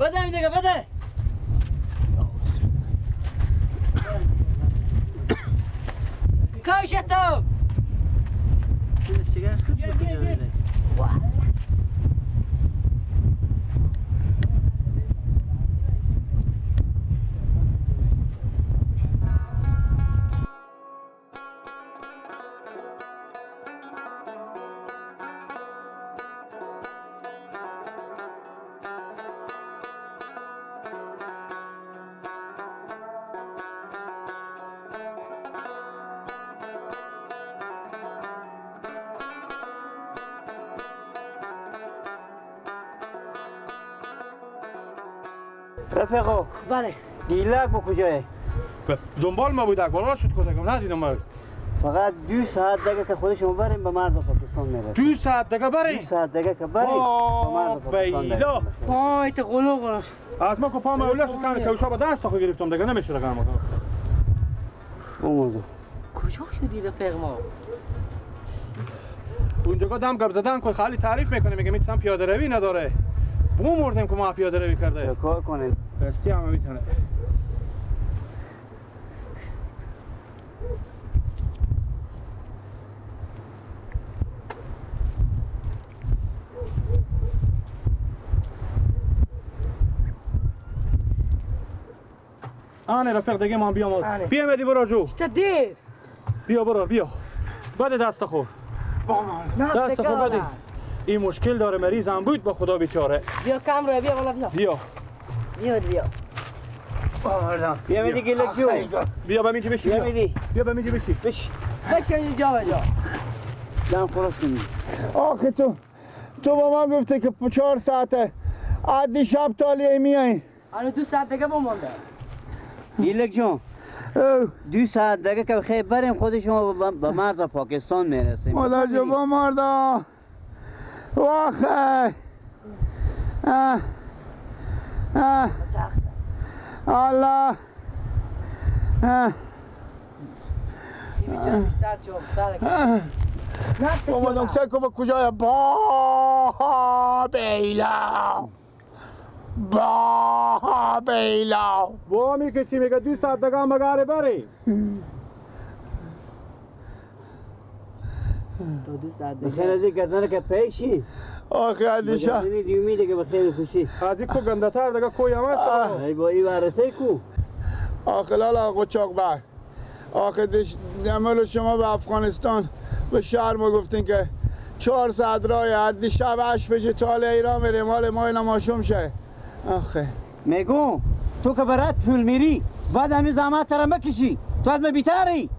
بده دیگه بده. کاش تو. چیکار خود بیا. رفیقو بله گیلک با کجایه؟ دنبال ما بود بالا شد کدام ندیدم ما. فقط 2 ساعت دیگه که خودشون بریم به مرز پاکستان میرسیم. 2 ساعت دیگه بریم؟ 2 ساعت دیگه که بریم به مرز پاکستان میرسیم. پای تو قلو قلو از ما که پام اولا شد که کوچا با دست خو گرفتم دیگه نمیشه رقم. اون موضوع کجا شدی رفیق ما؟ اونجا دم گپ زدن که خالی تعریف میکنه میگه میتونم پیاده روی نداره. بو مردیم که ما پیاده روی کرده. چه کار کنه؟ دستی هم میتونه. آنه رفیق دیگه من بیام. بیا مدی برو جو. چه دیر؟ بیا برو بیا. بده دست خور. دست خور بده. این مشکل داره مریض هم بود با خدا بیچاره. بیا کم رو بیا بالا بیا. بیا. بیا بیا. بیا میدی گلک جو. بیا به میگی بشی. بیا میدی. بیا به میگی بشی. بشی. بشی اینجا بجا. دم خلاص کنی. آخه تو با من گفته که 4 ساعته. عادی شب تالیه میای. الان 2 ساعت دیگه بمونده. گیلک جون 2 ساعت دیگه که خیلی بریم خودشون به مرز پاکستان میرسیم. مادر جو با مردا. واخه الله بابا نکسه که با کجای با بیلا با بیلا با میکشی میگه 2 ساعت دیگه هم بگاره بری. تو 2 ساعت دیگه بخیر از این گردنه که پیشی آخه علیشا دیومی دیگه بخیر خوشی از این کو گنده تر دیگه کوی هم هست. ای با این ورسه کو آخه لالا قچاق بر آخه عمل شما به افغانستان به شهر ما گفتین که 4 ساعت راه عدی شب 8 بجه تا ایران بریم مال ما اینا ماشوم شه. آخه میگم تو که برات پول میری بعد همین زحمت را مکشی تو از من بیتری.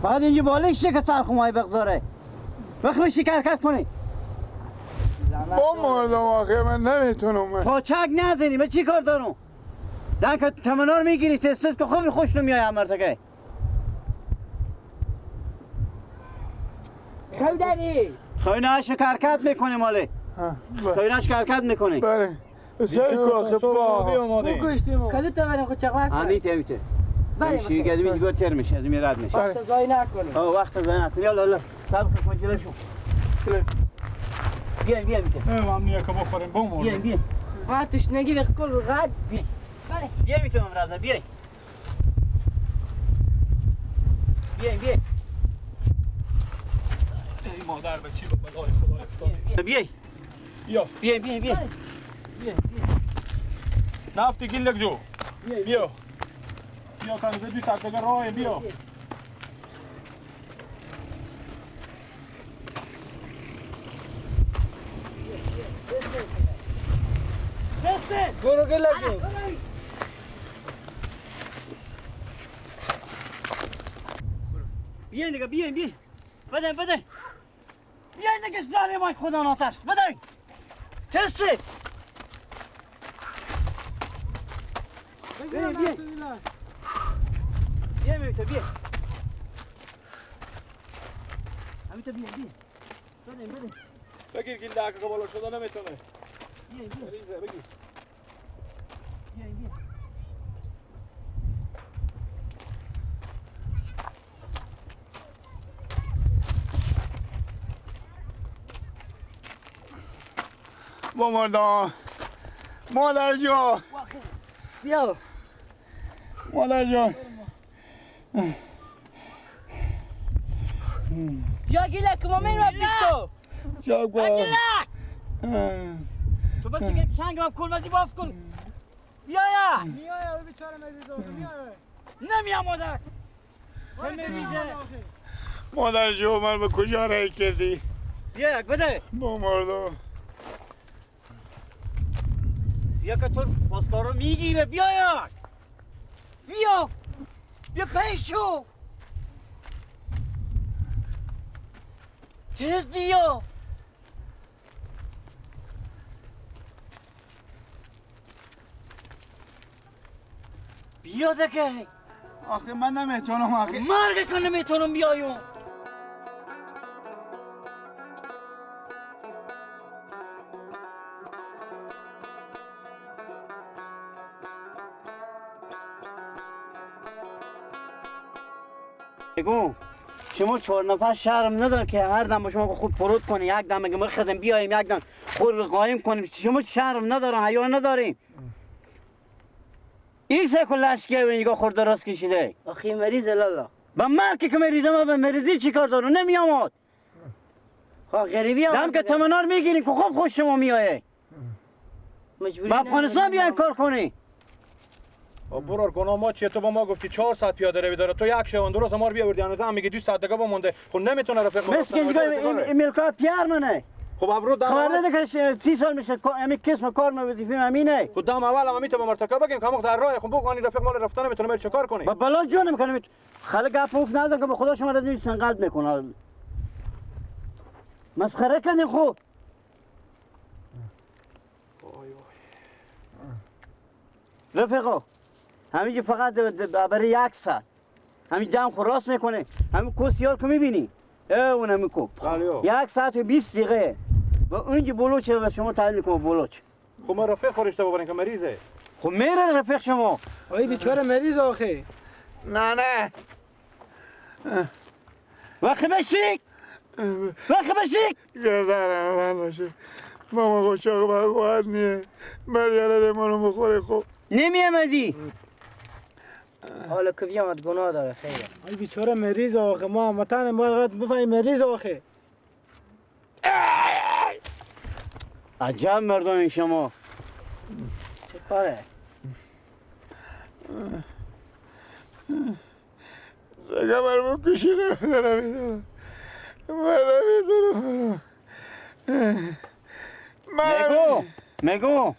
فقط اینجا بالش که سر خمای بگذاره وقت میشی کرکت کنی. با مردم آخه من نمیتونم. پاچک نزنی من چی کار دارم؟ زن که تمنا رو میگیری تست که خوب خوش نمیای امرتکه. خو داری؟ خو کرکت میکنی ماله. خو کرکت میکنی. بله. سر آخه با کدو تا بریم خود چقدر همیته همیته. بله میشه دیگه دیگه تر میشه از می رد میشه. وقت ضایع نکنی. وقت ضایع نکنی. یالا یالا صبر کن جلوشو. بیا بیا میته. امنیه که بخوریم بمون. بیا بیا. ما تشنگی وقت کل رد. بله. بیا میتونم رد بیا. بیا بیا. ای مادر به چی به بلای خدا افتادی. بیا. بیا. بیا بیا بیا. بیا بیا. نفتی گیلک جو. بیا. بیا تا 2 ساعت دیگه راه بیا. برو گلک جو. بیاین دیگه بیاین بیاین. بده بده. بیاین دیگه زنی مای خدا ناترس. بده. تست. بیاین بیاین. بیا میتا بیا. همیتا بیا بیا. بده بده. بگیر گیلک که بالا شده نمیتونه. بیا بیا. ریزه بگیر. بیا بیا. با مردم مادر جان بیا مادر جان بیا گیلک ما میرم پیش تو چاق تو بس که سنگ هم کن وزی باف کن بیا یا میای بیچاره مریض میای نمیام مادر مادر جون من به کجا رای کردی؟ بیا یک بده با مردم بیا که تو پاسکارو میگیره بیا یک بیا بیا پیشو تیز بیا بیا دیگه آخه من نمیتونم آخه مرگ که نمیتونم بیایم بگو شما 4 نفر شرم ندار که هر دم با شما خود پرود کنی یک دم اگه ما خدم بیاییم یک دم خود قایم کنیم شما شرم ندارن حیا نداریم این سه کلش که اینگاه خورده راست کشیده آخی مریض لالا با مرگ که مریضم ما به مریضی چیکار دارم نمیامد خب غریبی دم که تمنار میگیریم که خوب خوش شما میایه مجبوری با افغانستان بیاین کار کنی برار گناه ما چیه تو با ما گفتی 4 ساعت پیاده روی داره تو یک شبانه روز ما رو بیاوردی هنوز هم میگی 2 ساعت دیگه با مونده خب نمیتونه رفیق ما مسکین دیگه این ملکا پیار منه خب ابرو دم خبر که 30 سال میشه همین قسم کار ما وظیفه همینه خب دم اول هم میتونم مرتکب بگیم که در راه خب بگو رفیق مال رفتن نمیتونه بر چیکار کنی با بلا جون میکنه خاله گپ اوف نزن که به خدا شما رو سنقلب میکنه مسخره کردین خب رفیقا همینجا فقط برای 1 ساعت همین جمع خود راست میکنه همین کو سیار که میبینی اون همین کو 1 ساعت و 20 دقیقه و اونجا بلوچه و شما تعیین میکنه بلوچ خب ما رفیق خورشته ببرین که مریضه خب میره رفیق شما آی بیچاره مریض آخه نه نه وقت بشیک وقت بشیک گردنم من باشه ماما قشاق بر قوت نیه بریاله منو بخوره خب نمیامدی حالا که بیامد گناه داره خیلی آی بیچاره مریض آخه ما هموطن باید بفهمیم مریض آخه عجب مردم این شما چه کاره دیگه بر بکشی نمیدارم من نمیدارم میگو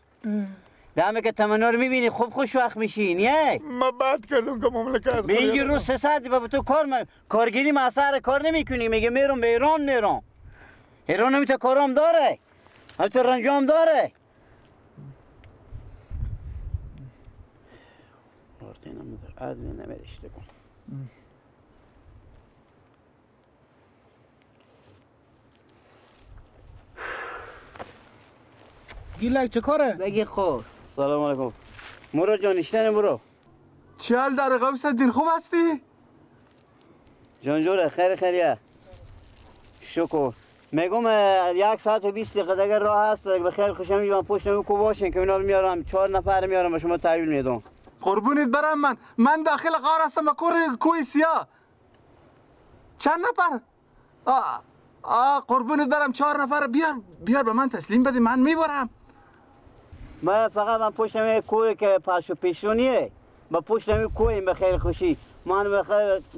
دمه که تمنا رو میبینی خوب خوش وقت میشی نیه ما بد کردم که مملکت به اینجا روز 3 ساعت با تو کار کارگیری ما اثر کار نمیکنی میگه میرم به ایران میرم ایران نمیتونه کارام داره همینطور رنجام داره گیلک چه کاره؟ بگی خور سلام علیکم مرو جان اشتنه برو چه حال داره غوث الدین خوب هستی؟ جان جوره خیر خیریه شکر میگم 1 ساعت و 20 دقیقه دیگه راه هست به خیر خوشم میام پشت کو باشین که اینا رو میارم 4 نفر میارم به شما تحویل میدم قربونت برم من داخل غار هستم کوه سیاه چند نفر؟ قربونت برم 4 نفر بیار به من تسلیم بده من میبرم من فقط من پشتم کوه که پشو پیشونیه با پشتم کوه به خیر خوشی من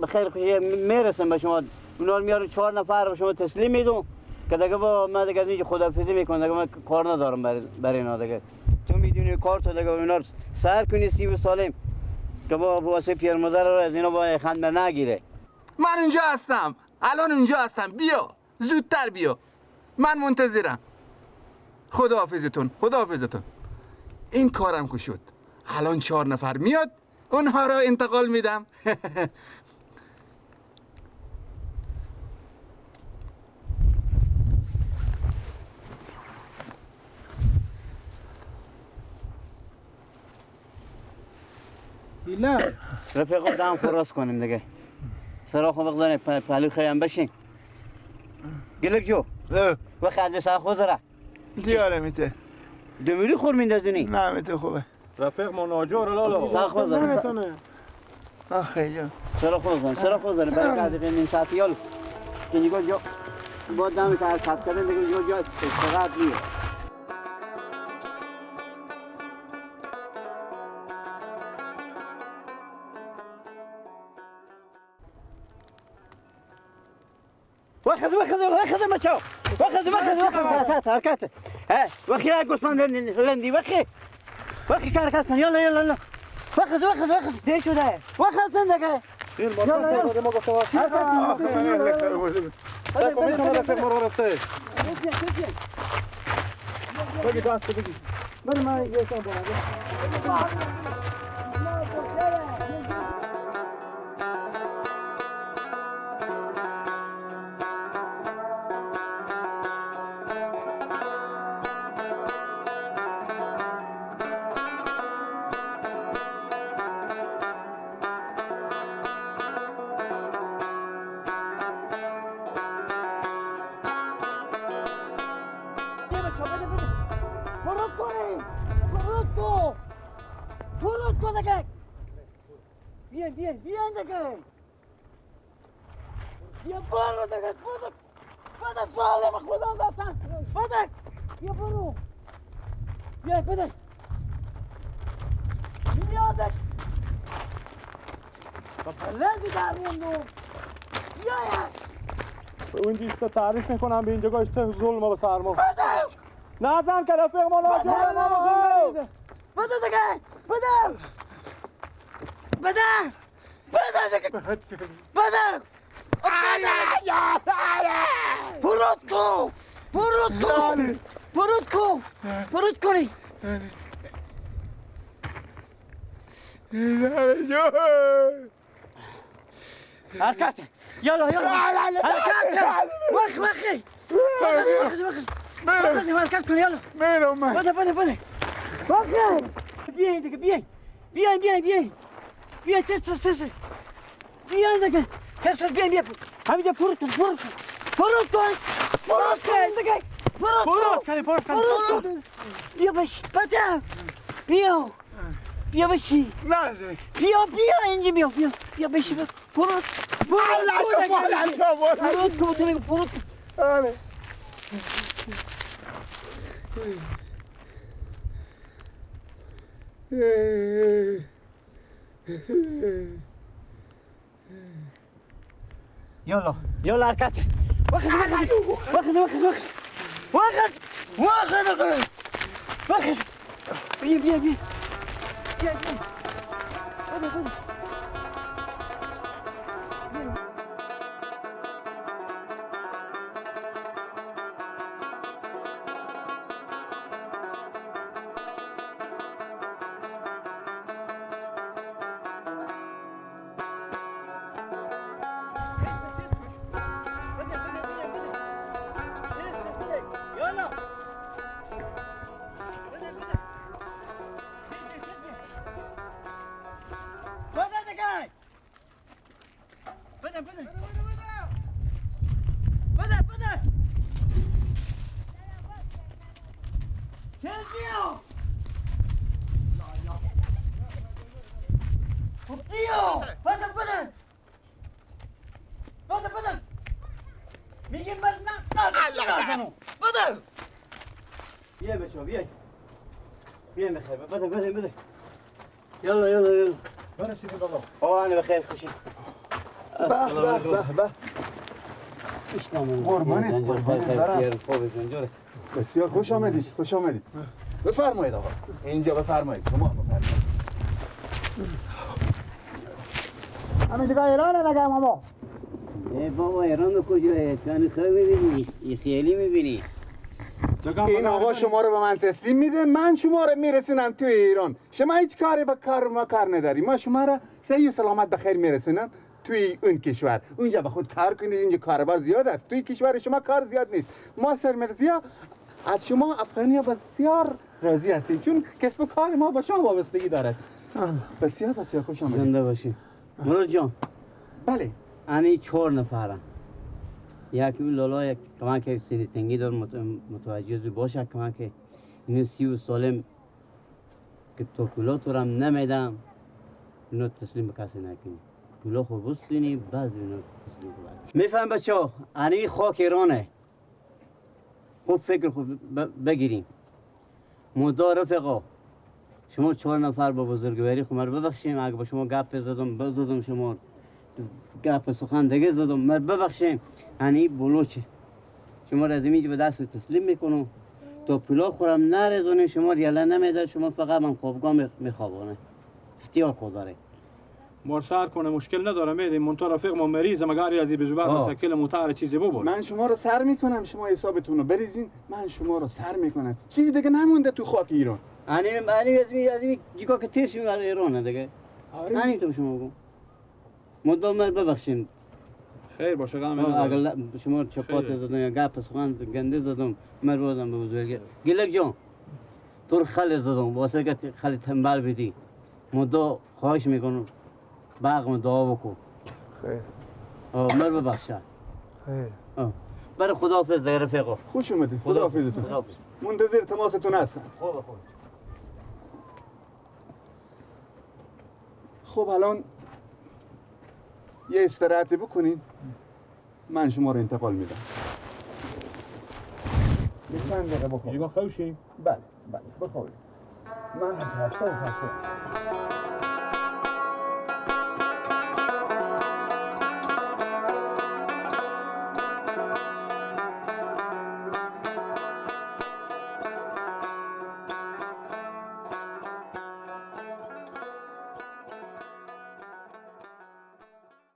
به خیر خوشی میرسم به شما اونا رو میارم 4 نفر به شما تسلیم میدم که دیگه با من دیگه از اینجا خداحافظی میکنم دیگه من کار ندارم برای اینا دیگه تو میدونی کار تو دیگه اینا رو سر کنی سی و سالم که با واسه پیر مادر رو از اینا با خند نگیره من اینجا هستم الان اینجا هستم بیا زودتر بیا من منتظرم خداحافظتون خداحافظتون این کارم که شد الان 4 نفر میاد اونها را انتقال میدم رفیقا دم خراس کنیم دیگه سراخو بگذاریم پهلو خیام بشین گلک جو وقت عدل سر خود را دیاره میته دمیری خور میندازونی؟ نه تو خوبه. رفیق ما ناجور لالا. سر خود داره. آخه جان. سر خود داره. سر خود داره. برای دقیقه نیم ساعت یال. که نگاه جو با دم که حرکت کردن دیگه جو جو استراحت نیست. وخذ وخذ وخذ مشاو وخذ وخذ وخذ حركات حركات ها وخي يا قصمان لندي وخي وخي حركات يلا يلا يلا وخذ وخذ وخذ ده شو ده وخذ عندك يلا يلا ما قلت ساكو رفيق مرة رفته بقي داست بقي بر ما يسوع بیا برو دیگه بده بده ظالم خدا ذاتن بده بیا برو بیا بده بیا دیگه با پلندی در موندم بیا اونجا ایستا تعریف میکنم به اینجا گاشته ظلم به سر ما نزن که رفیق ما ناجوره ما بده دیگه بده بده بده دیگه بده برود کو برود کو برود کو برود کنی حرکت یلا یلا حرکت وخ وخی وخ وخ وخ حرکت کن یلا بده بده بده وخی بیاین دیگه بیاین بیاین بیاین بیاین بیاین تس تس بیاین دیگه تس بیاین بیاین همینجا فرود کن فرود کن فرود کن فرود کن دیگه فرود کن فرود کن بیا بشی بده بیا بیا بشی بیا بیا اینجا بیا بیا بیا بشی فرود فرود فرود کن تو میگم فرود کن. يلا يلا حركات وخذ وخذ وخذ وخذ وخذ وخذ وخذ وخذ بيا بيا بيا بيا بيا خذ خذ بده بده بده يلا يلا يلا برسید بابا. آه انا بخیر خوشی. به به به به. قربانت قربانت. بسیار خوش آمدید خوش آمدید. بفرمایید آقا اینجا بفرمایید شما بفرمایید. همینجا ایرانه مگه ماما؟ ای بابا ایران کجاست؟ تو خیلی می‌بینی خیلی می‌بینی. این آقا شما رو به من تسلیم میده، من شما رو میرسونم توی ایران. شما هیچ کاری به کار ما کار نداری. ما شما رو صحیح و سلامت به خیر میرسونم توی اون کشور. اونجا به خود کار کنید، اینجا کاربار زیاد است. توی کشور شما کار زیاد نیست. ما سرمرزیا از شما افغانیا بسیار راضی هستیم چون کسب و کار ما با شما وابستگی دارد. بسیار بسیار خوش آمدید. زنده باشی. مراد جان. بله. انی 4 نفرم. یکی اون لالا یک کمان که سینه تنگی دار متوجه باشه کمان که اینو سی و سالم که تو پولا تو رم نمیدم، اینو تسلیم به کسی نکنی. پولا خو بسینی بعد اینو تسلیم کنی. میفهم بچه ها، انی خاک ایرانه. خوب فکر خوب بگیریم. مدار رفقا شما 4 نفر با بزرگواری خو مرا ببخشیم، اگه با شما گپ زدم شما گپ سخن دیگه زدم، مرا ببخشیم. انی بلوچه شما را از به دست تسلیم میکنم تا پولا خورم نرزونه، شما ریاله نمیده، شما فقط من خوابگاه میخوابانه. اختیار خود داره. مار سر کنه مشکل نداره، میدیم. منتها رفیق ما مریضه، مگر از بزبر مسکل موتر چیزی ببر. من شما رو سر میکنم، شما حسابتون رو بریزین، من شما رو سر میکنم. چیزی دیگه نمونده تو خاک ایران. انی از این جیگا که تیرش میبره ایرانه دیگه. آره انی تو شما بگو. مدام ببخشین. خیر باشه غم نداره. اگر شما چپات زدم یا گپ سخن گنده زدم، من بودم به بزرگی. گلک جان تو خل زدم واسه که خیلی تنبل بدی. مدام خواهش میکنم باغم دعا بکن. خیر. من ببخشم. خیر. برای خداحافظ دیگه رفیقا. خوش اومدید. خداحافظتون. خداحافظ. منتظر تماستون هستم. خوب خوب. خب الان یه استراحتی بکنین، من شما رو انتقال میدم. یه چند دقیقه بخوابیم. یه خوشیم. بله بله بخوابیم. من هم خسته.